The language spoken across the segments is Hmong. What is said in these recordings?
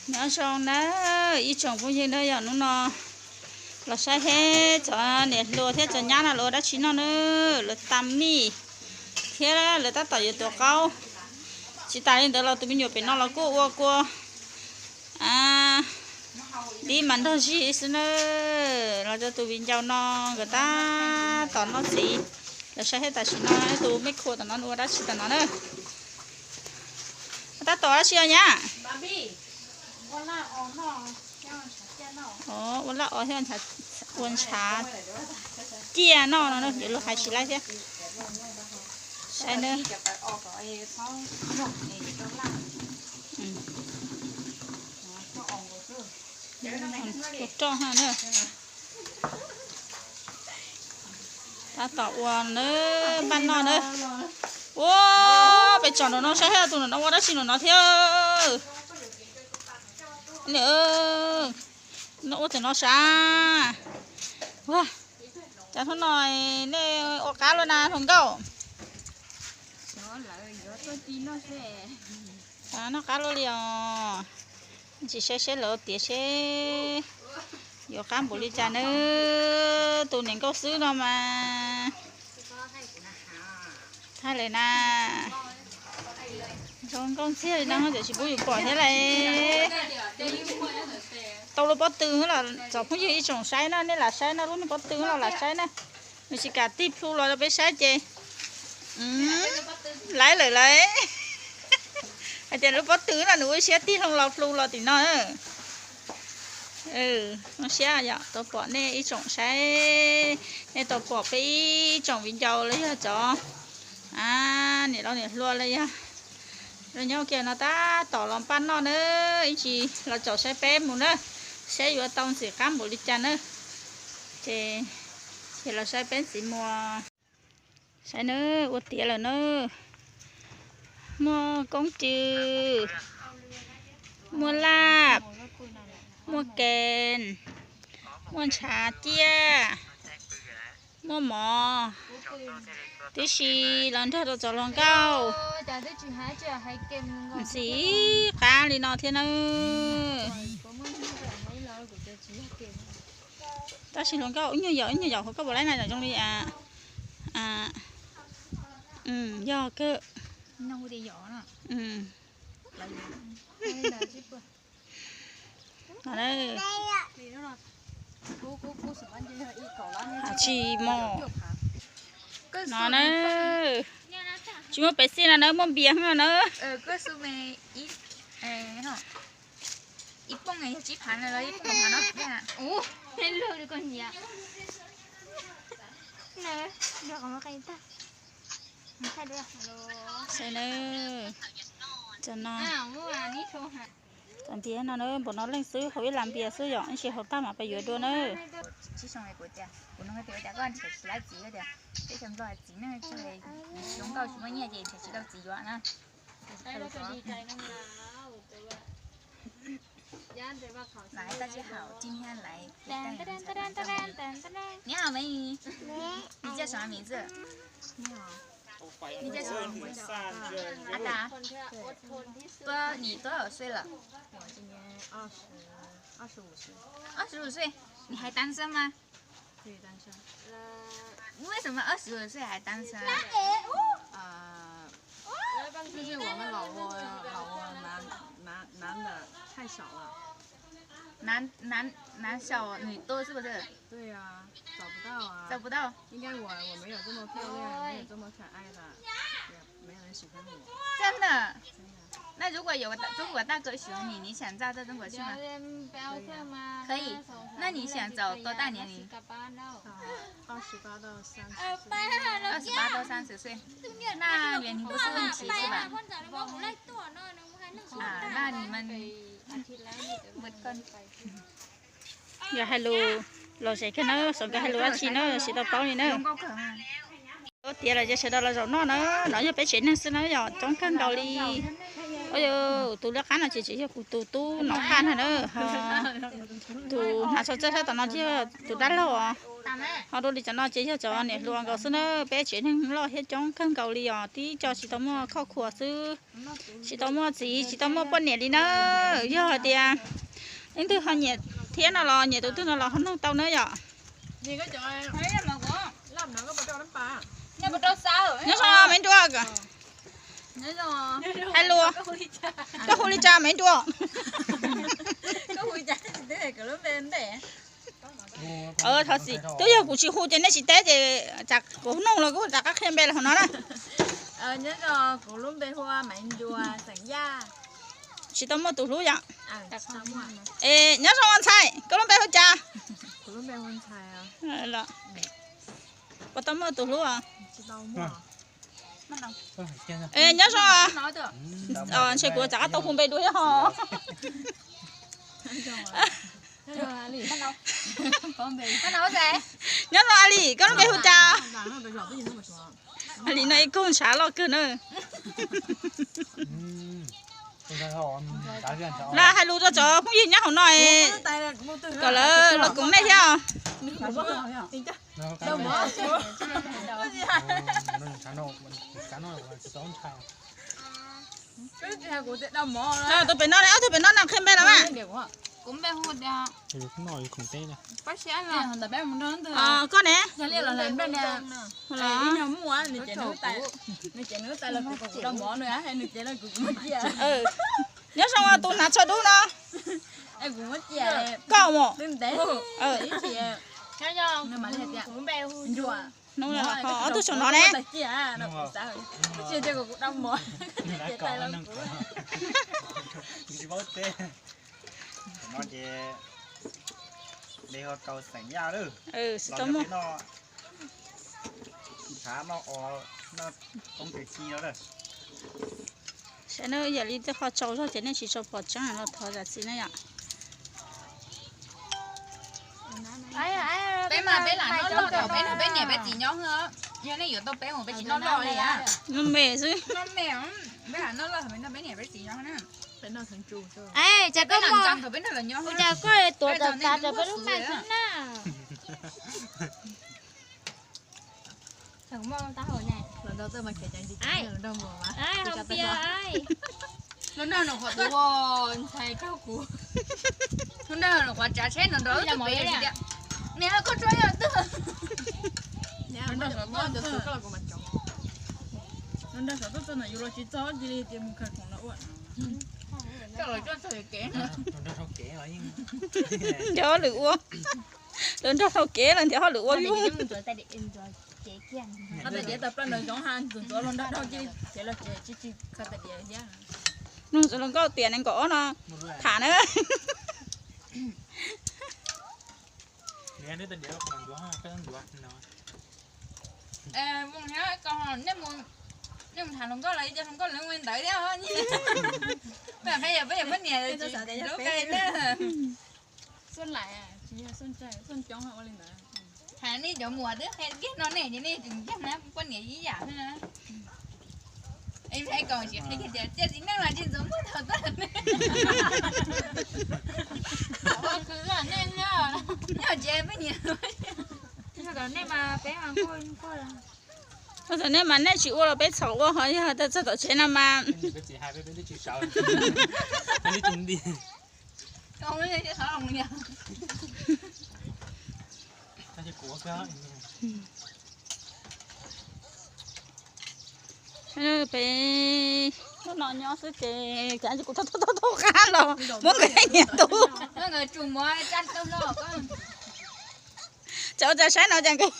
Nyob zoo na, ib tsoom phooj ywg na, yog hnub no los saib seb cov niam hluas thiab cov nyab no lawv ua dab tsi noj na, lawv tas mij thiab lawv tab tom yuav tuav qaub. Tsis tas li ntawd los tus me nyuam pem no los kuj ua kua dib mas nrog zig xwb na. Los rau tus viv ncaus no nkawd tab tom noj txiv. Los saib seb tam sim no tus me khua tom no ua dab tsi tom no na. Tab tom ua dab tsi os nyab? Ua laj os thiab ua ntshav ciaj noj no, yuav luag hais tsis laib thiab. Saib na. Ua roj na. Tab tom ua na, npaj noj na. Ua, peb tsom nraum no saib seb tus nraum no ua dab tsi nraum no thiab. Nws ua txawm no sav. Ua, cas hnub no nej ua qab luaj na hluas nkauj? Noj qab luaj li os. Tsis saib seb lawv tiav seb yuav qab npaum li cas na. Tus niam nkauj xwb no mas thaij lawm na. Zoo nkauj ntxiag li no tiam sis pub yus pom thiab lawm. Tau lub pob tw los tsom phooj ywg ib tsoom saib na, nej lam saib na, lub niag pob tw los lam saib na. Nws tsis kam tig plhu los rau peb saib ces laib lawm lauj. Hais tias lub pob tw no nws ua siab tig hlo los plhu los tim no. Zoo siab yom, tau pom nej ib tsoom saib, nej tau pom peb ib tsoom viv ncaus los yog cov niam laus niam hluas los yog los nyob ua ke no tab tom los npaj noj na, ib tsam los tsom saib peb mus na, saib yuav tau ntxim qab npaum li cas na. Ces, ces los saib peb ntxiv mus. Saib na, ua tiav lawm na. Muaj koob cw, muaj laj, muaj kees, muaj ntshav ciaj, muaj mov, tib si los nrog rau cov hluas nkauj ntxim qab li no thiab na. Tab sis hluas nkauj ib nyuag yaum ib nyuag yaum, hluas nkauj puas laib na, zoo li yog kawg. Tsis muaj, no na, tsis muaj pev xij no na, muaj npias no na. Tam ntiav no na, npaum no leej xwb, haus ib las npias xwb yom, ib sim haus tag mam pais yuav dua na.来，大家好，今天来给大家讲讲。你好，美女。你叫什么名字？你好。你叫什么名字？阿达。对。多，你多少岁了？我今年二十，二十五岁。二十五岁，你还单身吗？ 可以单身。为什么二十五岁还单身啊？呃，就是我们老挝，老挝男，男，男的太少了。男，男，男少女多是不是？对呀，找不到啊。找不到。应该我，我没有这么漂亮，没有这么可爱的，也没有人喜欢我。真的？真的。那如果有个大，中国大哥喜欢你，你想嫁到中国去吗？可以啊。可以。那你想找多大年龄？ 二十八到三十岁。二十八到三十岁，那年龄不是问题是吧？啊，那你们没关系。Yog hais lus lom zem kawg na, xyov nkawd hais lus dab tsi na, tsis tau paub li na. Ua tiav lawm ces sawv daws los zaum noj na, no yog peb tsev neeg xwb na, yog coob kawg nkaus li. Tus liab qab no ces tsis yog kuv tus tub Nom Qhaj na, tus hnav tsho txawj sab tom no ces yog tus dab laug os. Ho dua li cov no ces yog cov niam hluas nkaus xwb na, peb tsev neeg loj thiab coob kawg nkaus li os, tib co tsis tau muaj khoj khuas xwb, tsis tau muaj txiv tsis tau muaj poj niam li na. Yog hais tias leej twg ho nyiam thiab no los nyiam tus twg no los ho noog tau na yom. Nyob zoo Maiv Nruas. Hais lus, koj hu li cas Maiv Nruas? Thov txim, twb yog kuv tsis hu ces nej tsis teb ces tsam kuv noog los kuv rov qab qhia npe los hauv no na. Tsis tau muaj tus hlub yom. Es nyob zoo ntxhais, koj lub npe hu cas? Puas tau muaj tus hlub? Es nyob zoo, ntshe kuv rov qab tau hu npe dua thiab ho. Nyob zoo Alis, koj lub npe hu cas? Alis no ib kaug ntshav loj kawg na. Lam hais lus rau cov phooj ywg nyob hauv no kom lawv los koom nej thiab os. Tus pem no, ob tug pem no na qhia npe los mas. Koj ne? Nyob zoo tus hnav tsho dub no. Koj mus. Hnub no ho ob tug saum no ne. Saib na, yam li tej qhov tsaus zog ces nej tsis tshua pom tseeb los thov zam txim na yom. Peb mas peb lam noj loj thaum peb nrog peb niam peb txiv nyob xwb, yog nej yuav tau peb mus peb tsis noj loj li. Noj me xwb. Peb lam noj loj thaum peb nrog peb niam peb txiv nyob na. Peb noj thaum peb nrog lawv nyob, cas koj tuav tas tas rau peb lub mic xwb na. Lub nrog no qhuav tuav ntxhais rau kuv, lub nrog no qhuav tsav tsheb no nrog tus pem tias, niam koj tso yog twg. Lub nrog saum tuaj txog no yus los tsis txog cia li tias mus khawv khoom los ua. Nrog lwm ua, lawv nrog tau kev los ntiav hauj lwm ua. Nug tus hluas nkauj tiam nees nkaum ob no tham na. Nej mus tham hluas nkauj los cov hluas nkauj lawv ua ntawd thiab. Peb qhia yog peb yog poj niam lub qe na. Hais nej cov muam twb qhia kiag no nej ces nej tseem ncaag na, poj niam ib yam xwb na. Es Maiv Koom tsis qhia kiag tias cia txiv neej los tsis ntxuav muaj thaum tag. Yog tsev peb niam. Thaum nej mas nej tsis ua los peb txhaum ua, ho yog txog tom tsev no mas peb hnub no nyob xwb ces kuv thauj thauj thauj qab los muab nkawd niam tub. Txawm ua cas saib no cas nkawd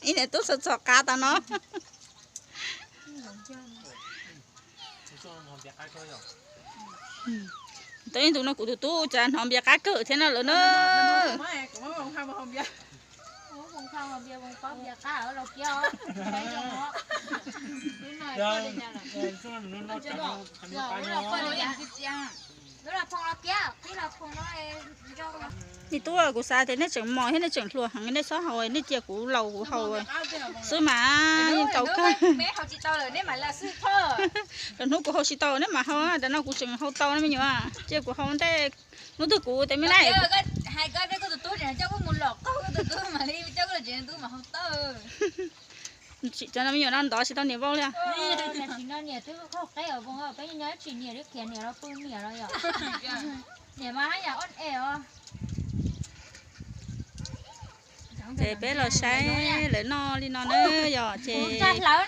ib niam tub txom txom qab tau no. Tau ib ntus no kuv tus tub cas hnov npias qab kawg thiab no lawm na. Me tub, kuv xav tias nej tseem mos thiab nej tseem hluas heev, nej txhob haus, nej cia kuv laus kuv haus xwb mas yeej tau kawg. Lwm hnub kuv haus tsis tau nej mam haus, tam no kuv tseem haus tau no me nyuam, cia kuv haus ntej. Hnub twg kuv tes me na, tsis cov no me nyuam no ntov tsis tau niam vau li. Ces peb los saib lawv noj li no na yom, ces lawv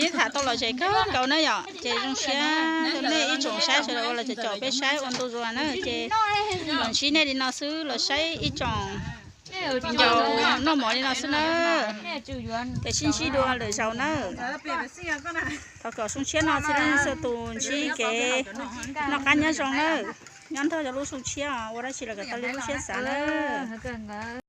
yeej tham tau lom zem kawg nkaus na yom, ces zoo siab rau nej ib tsoom saib sawv daws ua los caum peb saib ua ntu zus na, ces los ntsib nej li no xwb, los saib ib tsoom viv ncaus noj mov li no xwb na. Ces sib ntsib dua lwm zaus na. Thov kom zoo siab no txhua leej txhua tus ntsib kev noj qab nyob zoo na. Nyob nrog cov lub xyoo tshiab ua dab tsi los kom tau li lub siab xav na.